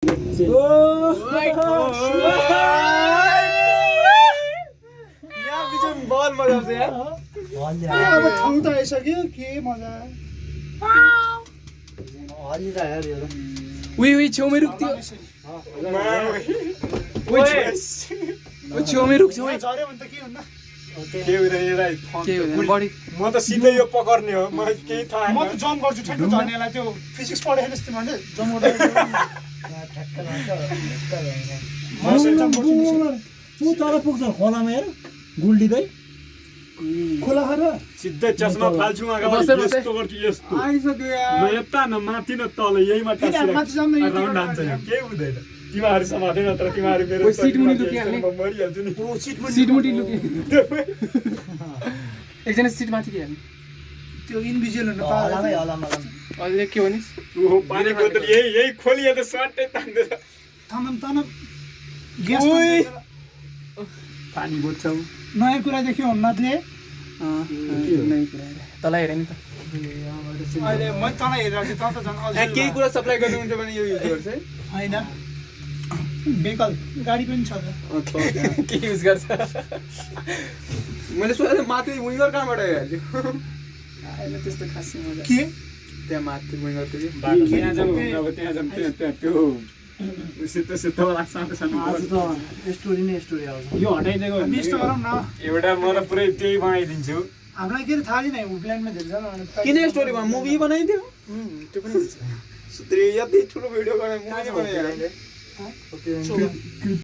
यहाँ बिचमा बल मजाउँछ यार अब ठाउँ त आइसक्यो के मजा हल्ली त यार यो उही छेउमै रुक्थ्यो छेउमै रुक्छ झऱ्यो भने त के हुन्न के हुँदैन के हुँदैन बढी म त सिधै यो पकर्ने हो मलाई केही थाहा म त जम्प गर्छु ठ्याक्क झर्नेलाई त्यो फिजिक्स पढेको जस्तो मैले जम्प गर्दा ठ्याक्क लाग्छ म तर पुग्छ खोलामा हेर गुल्डिँदै खोला खर सिधै चस्मा फाल्छु यस्तो गर्छु यस्तो आइसक्यो न यता न माथि न तल यहीमा माथि जान्न यो राउन्ड हान्छ यो केही हुँदैन तिमीहरू समाते नत्र तिमीहरू मेरो सिट मुनि लुकिहाल्ने मरिहाल्छु नि सिट मुनि लुके एकजना सिट माथि के त्यो इन्भिजिबल हुन हलामै पाएन हलाम अहिले के भनिस् ओहो पानी बोतल यही खोलिए त सट्टै तान्दैछ तनम ग्यास पानी बोच्छौ नयाँ कुरा देख्यो उन्नतले तँलाई हेरेँ नि त अहिले मैले तँलाई हेरिरहेको थिएँ त झन् अझै केही कुरा सप्लाई गर्नुहुन्छ भने यो युज गर्छ है होइन भेहिकल गाडी पनि छ त के युज गर्छ मैले सोचेको माथि विङ्गर कहाँबाट आइहाल्यो आएन त्यस्तो खासै मजा के त्यहाँ माथि विङ्गरको त्यहाँ जाउँ अब त्यहाँ जाउँ त्यहाँ त्यो सेतो सेतो सानो सानो आज त स्टोरी नै स्टोरी आउँछ यो हटाइदिएको हामी यस्तो गरौँ न एउटा म त पुरै त्यही बनाइदिन्छु हामीलाई के थाहा छैन प्लानमा धेरै छ किन स्टोरीमा मुभी बनाइदियो त्यो पनि हुन्छ यति ठुलो भिडियो गर्ने मुभी बनाइहाल्यो